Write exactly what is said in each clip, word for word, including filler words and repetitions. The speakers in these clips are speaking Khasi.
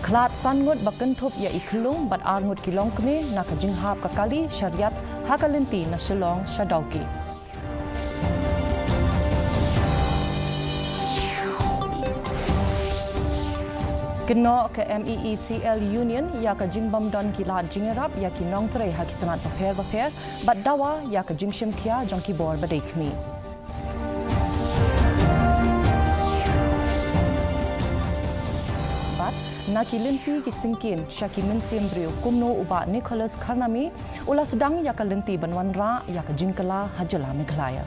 Khlad san ngut ba kynthup ïa i khyllung bad ar ngut ki longkmie na ka jinghap ka kali sha riat ha ka lynti na Shillong sha Dawki. Kynnoh ka M E E C L Union ïa ka jingbym don ki lad jingïarap ïa ki nongtrei ha ki tnat bapher bapher bad dawa ïa ka jingshim khia jong ki bor ba dei khmih. Bad na ki lynti ki syngkien sha ki mynsiem briew, kumno u Bah Nicholas Kharnami u la sdang ïa ka lynti ban wanrah ïa ka jingkylla ha jylla Meghalaya.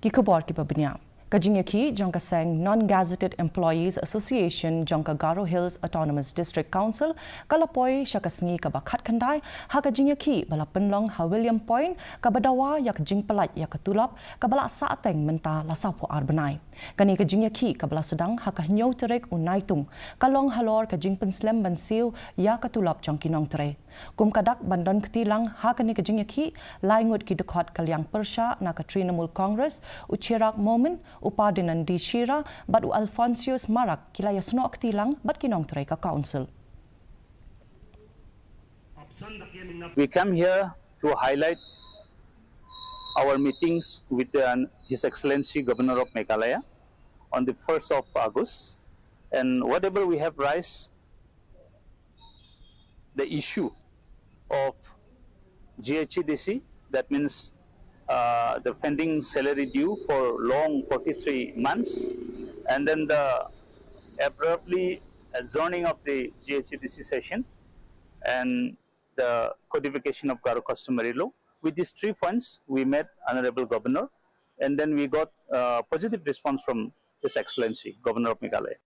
Ki khubor kiba bniah. Ka jingïakhih jong ka seng Non-Gazetted Employees Association jong ka Garo Hills Autonomous District Council ka la poi sha ka sngi kaba khatkhyndai ha ka jingïakhih ba la pynlong ha William Point, kaba dawa ïa ka jingpyllait ïa ka tulop kaba la sahteng mynta la sawphew ar bnai. Kane ka jingïakhih kaba la sdang ha ka hynñiew tarik u Naitung ka long halor ka jingpynslem ban siew ïa ka tulop jong ki nongtrei. Kum ka dak ban don kti lang ha kane ka jingïakhih, lai ngut ki dkhot ka liang pyrshah na ka Trinamool Congress, u Chirag Momin, u Ferdinand D Shira bad u Alphonsus Marak ki la ïasnoh kti lang bad ki nongtrei ka council. We come here to highlight our meetings with, uh, His Excellency Governor of Meghalaya on the first of August, and whatever we have raised, the issue of G H A D C, that means, uh, the pending salary due for long forty-three months, and then the abruptly adjourning of the G H A D C session, and the codification of Garo customary law. With these three points, we met Honorable Governor, and then we got, uh, positive response from His Excellency, Governor of Meghalaya.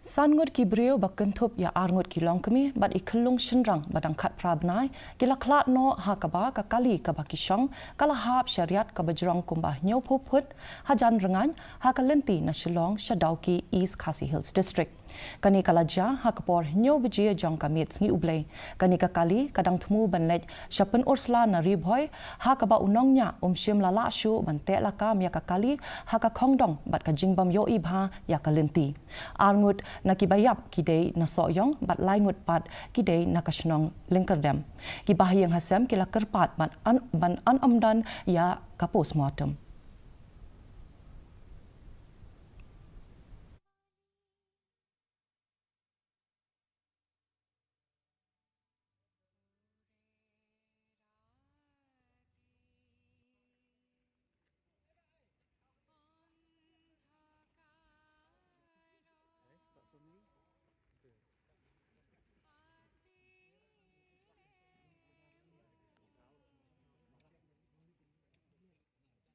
San ngut ki briew ba kynthup ïa ar ngut ki longkmie bad i khyllung shynrang ba dang khatphra bnai ki la khlad noh ha kaba ka kali kaba ki shong ka la hap sha riat kaba jrong kumba hynñiewphew phut hajan rngaiñ ha ka lynti na Shillong sha Dawki, East Khasi Hills District. Kane ka la jia ha ka por hynñiew baje jong ka miet sngi U Blei. Kane ka kali ka dang thmu ban leit sha Pynursla na Ri Bhoi, ha kaba u nongñiah um shym la lah shuh ban teh lakam ïa ka kali ha ka khongdong bad ka jingbym ïohi bha ïa ka lynti. Ar ngut na kiba ïap ki dei na Sohiong bad lai ngut pat ki dei na ka shnong Lyngkyrdem. Kiba ha ïing ha sem ki la kyrpad ban an, ban an ym don ïa ka postmortem.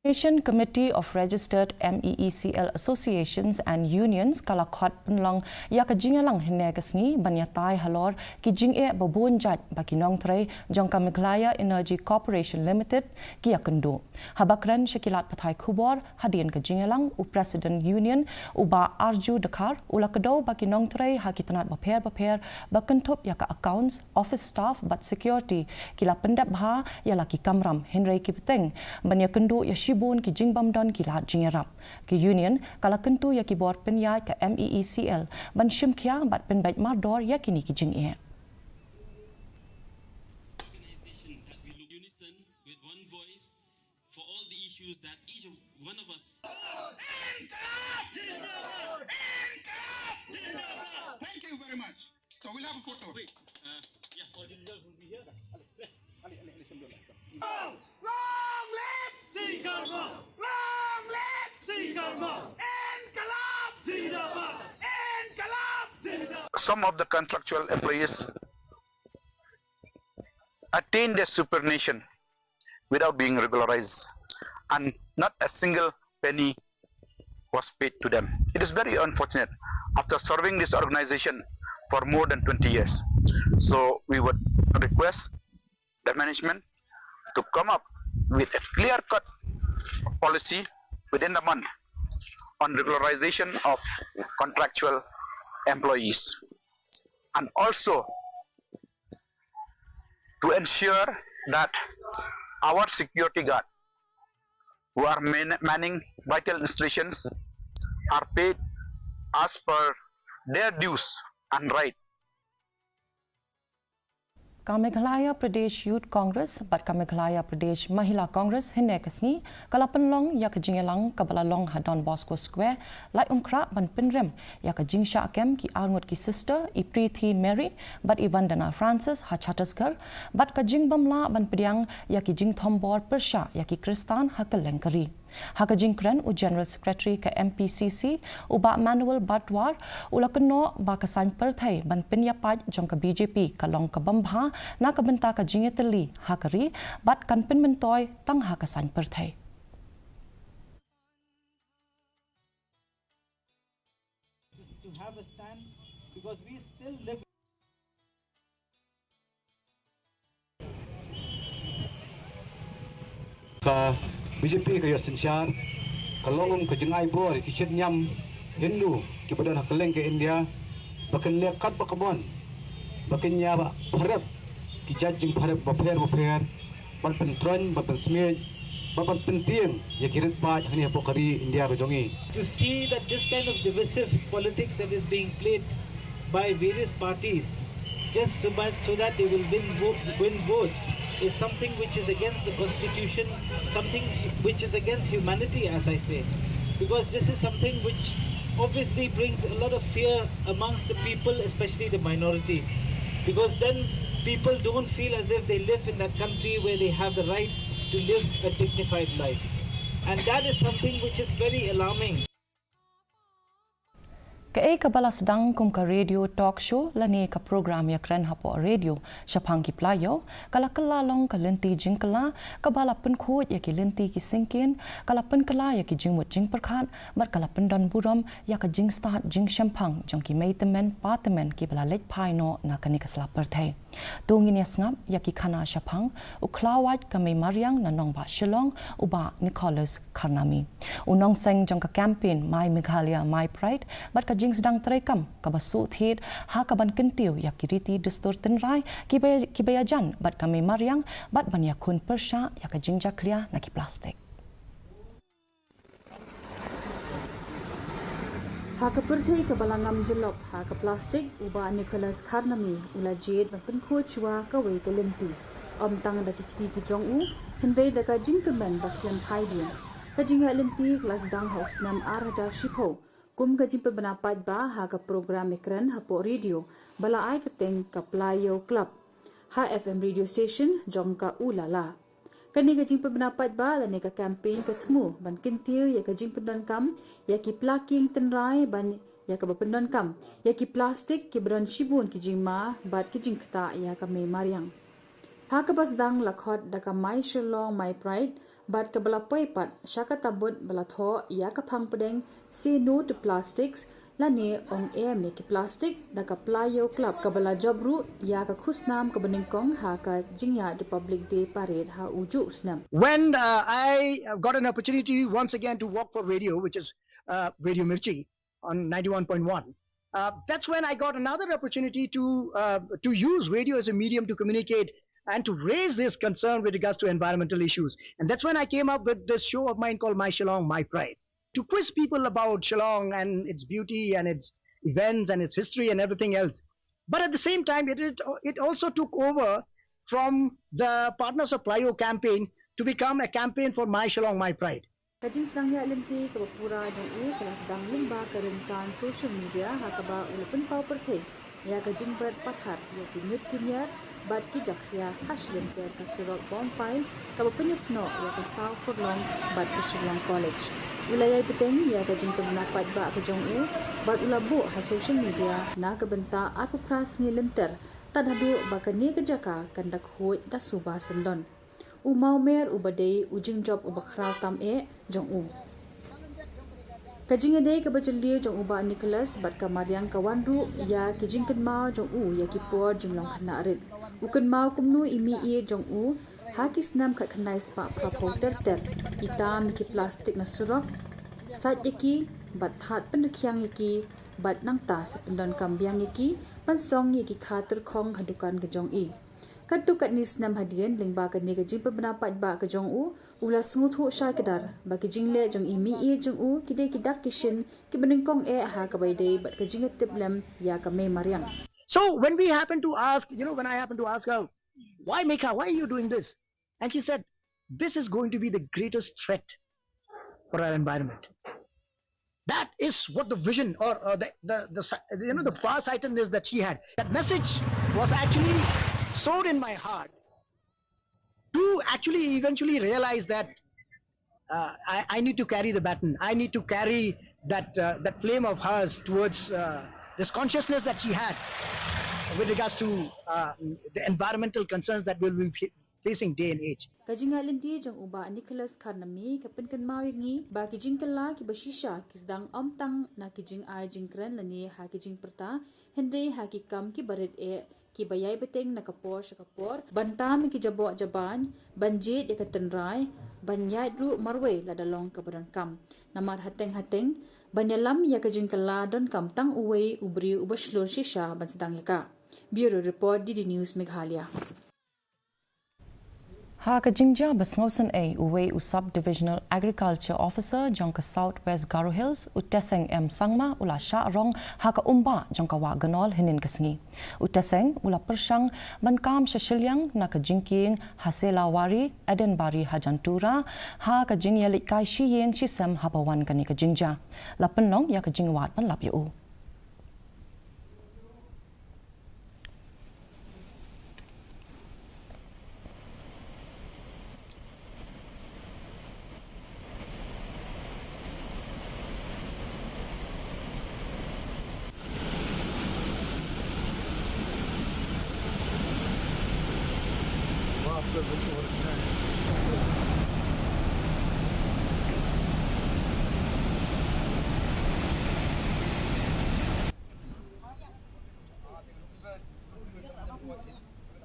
Nation Committee of Registered M E E C L Associations and Unions ka la khot pynlong ïa ka jingïalang hynne ka sngi ban ïatai halor ki jingeh ba bun jait ba ki nongtrei jong ka Meghalaya Energy Corporation Limited ki ïakynduh. Haba kren sha ki lad pathai khubor hadien ka jingïalang, u President Union, u Bah Arju Dkhar, u la kdew ba ki nongtrei ha ki tnat bapher bapher ba kynthup ïa ka accounts, office staff bad security ki la pyndep bha ïa la ki kamram, hynrei ki bteng ban ïakynduh ïa shibun ki jingbym don ki lad jingïarap. Ka Union ka la kyntu ïa ki bor pynïaid ka M E E C L ban shim khia bad pynbeit mardor ïa kine ki jingeh. Organization that we look unison with one voice for all the issues that each one of us. Thank you very much. So we'll have a photo. Wait, uh, yeah. All the leaders will be here. Long live Singkarma! Long live Singkarma! Inkalab Zindabad! Inkalab Zindabad! Some of the contractual employees attained their superannuation without being regularized, and not a single penny was paid to them. It is very unfortunate after serving this organization for more than twenty years. So we would request the management to come up with a clear-cut policy within the month on regularization of contractual employees, and also to ensure that our security guard who are man-, manning vital installations are paid as per their dues and right. Ka Meghalaya Pradesh Youth Congress bad ka Meghalaya Pradesh Mahila Congress hynne ka sngi ka la pynlong ïa ka jingïalang kaba la long ha Don Bosco Square, Laitumkhrah, ban pynrem ïa ka jingshah kem ki arngut ki sister, i Prithi Mary bad i Vandana Francis ha Chhattisgarh, bad ka jingbym lah ban pdiang ïa ki jingthombor pyrshah ïa ki Khristan ha kylleng ka ri. Ha ka jingkren, u General Secretary ka M P C C, u Bah Manuel Badwar, u la kynnoh ba ka saiñ pyrthei ban pynïapait jong ka B J P ka long ka bym bha na ka bynta ka jingïatylli ha ka ri bad kan pynmyntoi tang ha ka saiñ pyrthei. To have a stand, because we still live Ka B J P ka ïoh synshar, ka long kum ka jingai bor ïa ki shit niam Hindu kiba don ha kylleng ka India, ba kin leh kat ba ka mon, ba kin ïa ba pharep ki jait jingpharep bapher bapher, ban pyntroiñ, ban pynsmiej, ban, ban pyntieng ïa ki rit paid hangne hapoh ka ri India ka jong ngi. To see that this kind of divisive politics that is being played by various parties just so, but so that they will win, vo- win votes is something which is against the constitution, something which is against humanity, as I say, because this is something which obviously brings a lot of fear amongst the people, especially the minorities, because then people don't feel as if they live in that country where they have the right to live a dignified life. And that is something which is very alarming. Kaei kaba la sdang kum ka radio talk show lane ka program ïakren hapoh radio shaphang ki playo, ka la kylla long ka lynti jingkylla kaba la pynkhuid ïa ki lynti ki syngkien, ka la pynkylla ïa ki jingmut jingpyrkhat bad ka la pyndon burom ïa ka jingstad jingshemphang jong ki mei tymmen pa tymmen kiba la leit phai noh na kane ka sla pyrthei. To ngin ïa sngap ïa ki khana shaphang u khlawait ka mei mariang na nongbah Shillong, u Bah Nicholas Kharnami. U nongseng jong ka campaign My Meghalaya My Pride bad ka jingsdang treikam kaba suk thied ha kaban kyntiew ïa ki riti dustur tynrai kiba, kiba ïajan bad ka mei mariang bad ban ïakhun pyrshah ïa ka jingjakhlia na ki plastik. Ha ka pyrthei kaba la ngam jyllop ha ka plastik, u Bah Nicholas Kharnami u la jied ban pynkhuid shuwa kawei ka lynti, ym tang da ki kti ki jong u, hynrei da ka jingkyrmen ba khlem phai dien. Ka jingïaid lynti ka la sdang ha u snem ar hajar shiphew kum ka jingpynbna paidbah ha ka program ïakren hapoh radio ba la ai kyrteng ka Playo Club ha F M radio station jong ka Ulala. Kane ka jingpynbna paidbah lane ka campaign ka thmu ban kyntiew ïa ka jingpyndonkam ïa ki plakieng tynrai ban ïa kaba pyndonkam ïa ki plastik kiba don shibun ki jingma bad ki jingktah ïa ka mei mariang. Ha kaba sdang la khot da ka My Shillong My Pride bad kaba la poi pat sha ka tabut ba la thoh ïa ka phang pdeng Say No to Plastics, lane ong em ïa ki plastik da ka Playo Club kaba la jop ruh ïa ka khusnam kaba nyngkong ha ka jingïaid Republic Day Parade ha u juh u snem. When uh, I uh, got an opportunity once again to work for radio, which is uh, Radio Mirchi on ninety-one point one, uh, that's when I got another opportunity to uh, to use radio as a medium to communicate and to raise this concern with regards to environmental issues. And that's when I came up with this show of mine called My Shillong, My Pride, to quiz people about Shillong and its beauty and its events and its history and everything else. But at the same time, it, it, it also took over from the Partners of Playo campaign to become a campaign for My Shillong, My Pride. Ka jingsdang ïaid lynti kaba pura jong u ka la sdang lyngba ka rynsan social media ha kaba u la pynpaw pyrthei ïa ka jingbret pathar ïa ki ñiut ki ñiar bad ki jakhlia ha shilynter ka surok Bawmphai kaba pynïasnoh ïa ka saw furlong bad ka Shillong College. U la ïai bteng ïa ka jingpynbna paidbah ka jong u bad u la buh ha social media na ka bynta arphew phra sngi lynter, tad haduh ba kane ka jaka kan da khuid da suba syndon. U mawmer uba dei u jingjop uba khraw tam eh jong u. Ka jingïadei kaba jylliew jong u Bah Nicholas bad ka mariang ka wan ruh ïa ki jingkynmaw jong u ïa ki por jinglong khynnah rit. U kynmaw kumno i mei ïeit jong u ha ki snem khatkhyndai spah phraphew ter ter, i tam ïa ki plastik na surok, sait ïa ki bad thad pynrkhiang ïa ki bad nangta sa pyndonkam biang ïa ki ban song ïa ki kha tyrkhong ha dukan ka jong i. Katto katne snem hadien, lyngba kane ka jingpynbna paidbah ka jong u, u la sngewthuh shai kdar ba ki jingleh jong i mei ïeit jong u ki dei ki dak ki shin kiba nyngkong eh ha kaba ïadei bad ka jingïatiplem ïa ka mei mariang. So when we happen to ask, you know, when I happen to ask her, "Why, Mekha, why are you doing this?" And she said, "This is going to be the greatest threat for our environment." That is what the vision or, or the, the, the, si- you know, the farsightedness that she had. That message was actually sowed in my heart to actually eventually realize that uh, I, I need to carry the baton. I need to carry that, uh, that flame of hers towards, uh, this consciousness that she had with regards to, uh, the environmental concerns that we'll be fa- facing day and age. Ka jingïaid lynti jong u Bah Nicholas Kharnami ka pynkynmaw ïa ngi ba ki jingkylla kiba shisha ki sdang ym tang na ki jingai jingkren lane ha ki jingpyrta, hynrei ha ki kam kiba rit eh, kiba ïai bteng na ka por sha ka por, ban tam ïa ki jaboh jabain, ban jied ïa ka tynrai, ban ïaid ruh marwei lada long kaba donkam. Namar hateng hateng, ban ïalam ïa ka jingkylla donkam tang uwei u briew uba shlur shisha ban sdang ïa ka. Bureau Report, D D News Meghalaya. Ha ka jingjia ba sngewsynei, uwei u Sub Divisional Agriculture Officer jong ka South West Garo Hills, u Teseng M Sangma, u la shah rong ha ka umbah jong ka Wah Gynol hynnin ka sngi. U Teseng u la pyrshang ban kam sha shiliang na ka jingkieng ha Selawari, Edenbari ha Jantura, ha ka jingïaleit kai shi ïing shi sem haba wan kane ka jingjia. La pynlong ïa ka jingwad ban lap ïa u.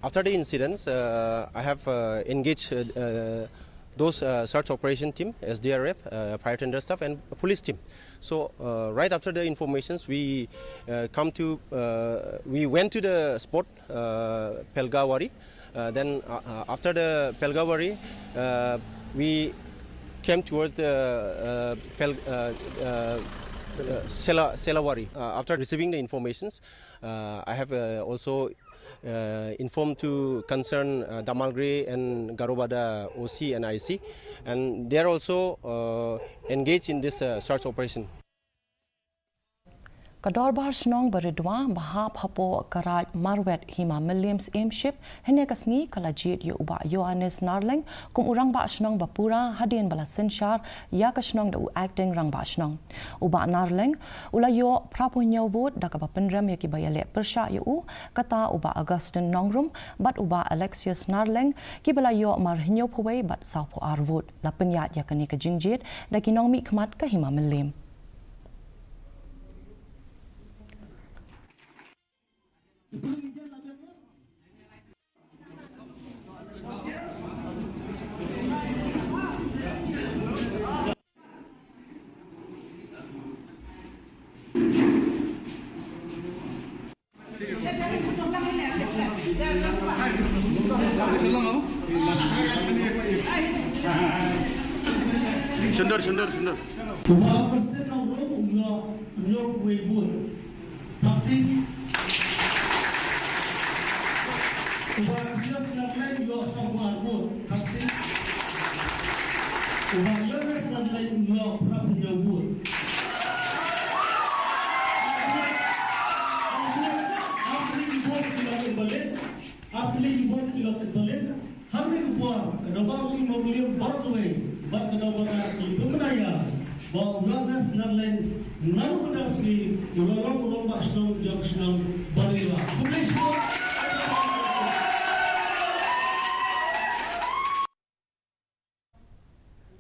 After the incidents, uh, I have uh, engaged uh, uh, those uh, search operation team, S D R F, uh, fire tender staff, and police team. So uh, right after the informations, we uh, come to uh, we went to the spot, uh, Pelgawari. Uh, then uh, uh, after the Pelgawari, uh, we came towards the uh, Pel, uh, uh, uh, Sela, Selawari. Uh, after receiving the informations, uh, I have uh, also uh, informed to concern uh, Damalgre and Garobada O C and I C, and they are also uh, engaged in this uh, search operation. Ka Dorbar Shnong Baridwa ba hap hapoh ka Raid Marwet Hima Mylliem Syiemship hynne ka sngi ka la jied ïa u Bah Ïoannis Narleng kum u Rangbah Shnong ba pura hadien ba la synshar ïa ka shnong da u Acting Rangbah Shnong. U Bah Narleng u la ïoh phraphew hynñiew vote da kaba pynrem ïa kiba ïaleh pyrshah ïa u, kata u Bah Augustine Nongrum bad u Bah Alexius Narleng kiba la ïoh mar hynñiewphew wei bad sawphew ar vote. La pynïaid ïa kane ka jingjied da ki nongmihkhmat ka Hima Mylliem. Shondor, shondor, shondor. Uba Preston Nongrum u ïoh, u ïoh hynñiewphew wei vote. Thirteen. Uba Alexius Narleng u ïoh sawphew ar vote. Thirteen. Uba Ïoannis Narleng u ïoh phraphew hynñiew vote. Ar tylli ki vote ki long invalid. Ar tylli ki vote ki long invalid. Hangne ka por ka Dorbar Shnong Hima Mylliem baroh kawei bad ka Dorbar Shnong ki pynbna ïa ba u Ïoannis Narleng naduh mynta ka sngi u la long u Rangbah Shnong jong ka shnong Baridwa. Khublei shibun.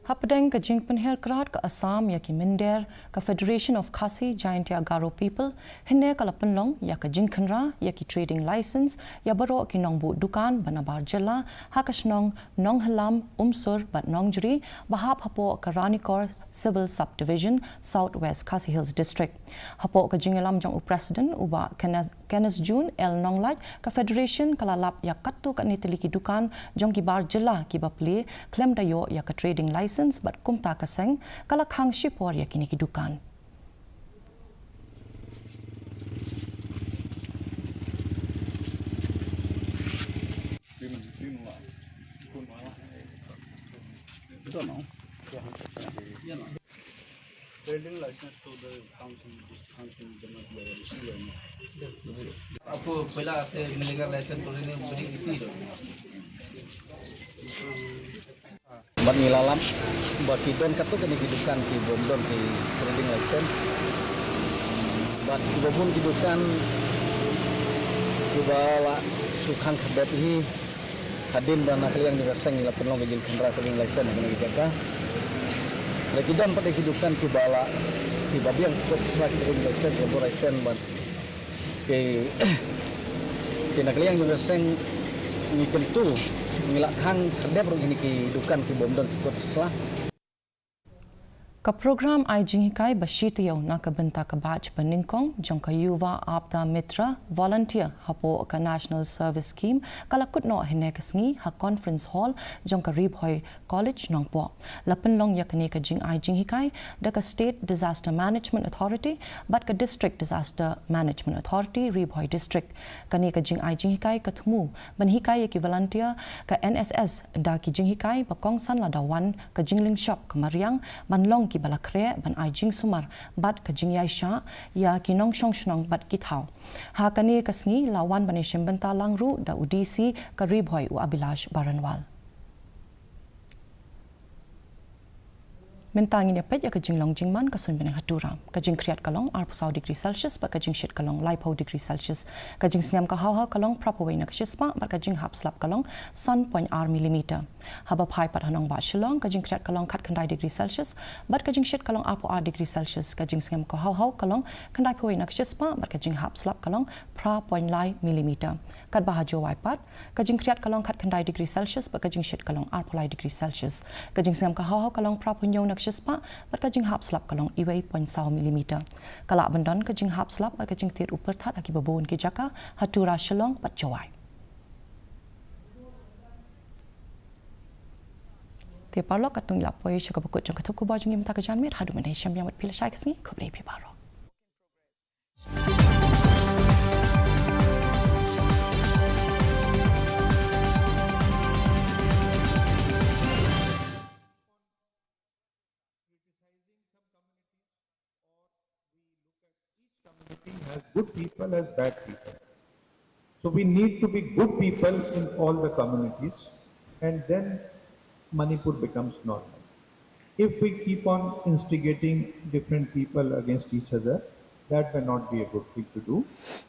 Hapdeng ka jingpynher krad ka Assam ïa ki mynder, ka Federation of Khasi Jaintia Garo People hynne ka la pynlong ïa ka jingkhynra ïa ki trading license ïa baroh ki nongbuh dukan ba nabar jylla ha ka shnong Nonghylam, Umsur bad Nongjri ba hap hapoh ka Ranikor Civil Subdivision, South West Khasi Hills District. Hapoh ka jingïalam jong u President u Bah Kenneth, Kenneth June L Nonglait, ka Federation ka la lap ïa katto katne tylli ki dukan jong ki bar jylla kiba plie khlem da ïoh ïa ka trading license bad kumta ka seng ka la khang shipor ïa kine ki dukan. Trading license to the council, this council cannot be issued. Apo pela te melegal license to rene beri isi do. Bad ngi la lap ba ki don katto katne ki dukan ki bym don ki trading license. Bad kiba bun ki dukan kiba la shu khang khyrdep hi. Hadien ba na ka liang jong ka seng la pynlong ka jingkhynra ka trading license ha kane ka jaka. La ki don pat ki dukan kiba la, kiba biang kot sla ki trading license, ki bor license bad ki, ki na ka liang jong ka seng ngi kyntu ngi la khang khyrdep ruh kine ki dukan ki bym don kot sla. Ka program ai jinghikai ba shi taïew na ka bynta ka batch ba nyngkong jong ka Yuva Aapda Mitra Volunteer hapoh ka National Service Scheme ka la kut noh hynne ka sngi ha Conference Hall jong ka Ri Bhoi College Nongpoh. La pynlong ïa kane ka jingai jinghikai da ka State Disaster Management Authority bad ka District Disaster Management Authority Ri Bhoi District. Kane ka jingai jinghikai ka thmu ban hikai ïa ki volunteer ka N S S da ki jinghikai ba kongsan lada wan ka jinglynshop ka mariang ban long kiba la khreh ban ai jingsumar bad ka jingïaishah ïa ki nongshong shnong bad ki thaw. Ha kane ka sngi la wan ban ïashim bynta lang ruh da u D C ka Ri Bhoi u Abhilash Baranwal. Mynta ngin ïa peit ïa ka jinglong jingman ka suiñbneng ha Tura. Ka jingkhriat ka long arphew saw degree Celsius bad ka jingshit ka long laiphew degree Celsius. Ka jingsngem ka haw haw ka long phraphew wei na ka shispah bad ka jinghap slap ka long san point ar millimeter. Haba phai pat ha nongbah Shillong, ka jingkhriat ka long khatkhyndai degree Celsius bad ka jingshit ka long arphew ar degree Celsius. Ka jingsngem ka haw haw ka long khyndaiphew wei na ka shispah bad ka jinghap slap ka long phra point lai millimeter. Katba ha Jowai pat, ka jingkhriat ka long khatkhyndai degree Celsius bad ka jingshit ka long arphew lai degree Celsius. Ka jingsngem ka haw haw ka long phraphew hynñiew na ka shispah bad ka jinghap slap ka long uwei point saw millimeter. Ka lah ban don ka jinghap slap bad ka jingtied u pyrthat ha kiba bun ki jaka ha Tura, Shillong bad Jowai. Te paralok, katto ngi la poi sha kaba kut jong ka thup khubor jong ngi mynta ka janmiet. Haduh mynne, shem biang bad phi lashai ka sngi. Khublei phi baroh. Criticizing some communities, or we look at each community has good people, has bad people. So we need to be good people in all the communities, and then Manipur becomes normal. If we keep on instigating different people against each other, that may not be a good thing to do.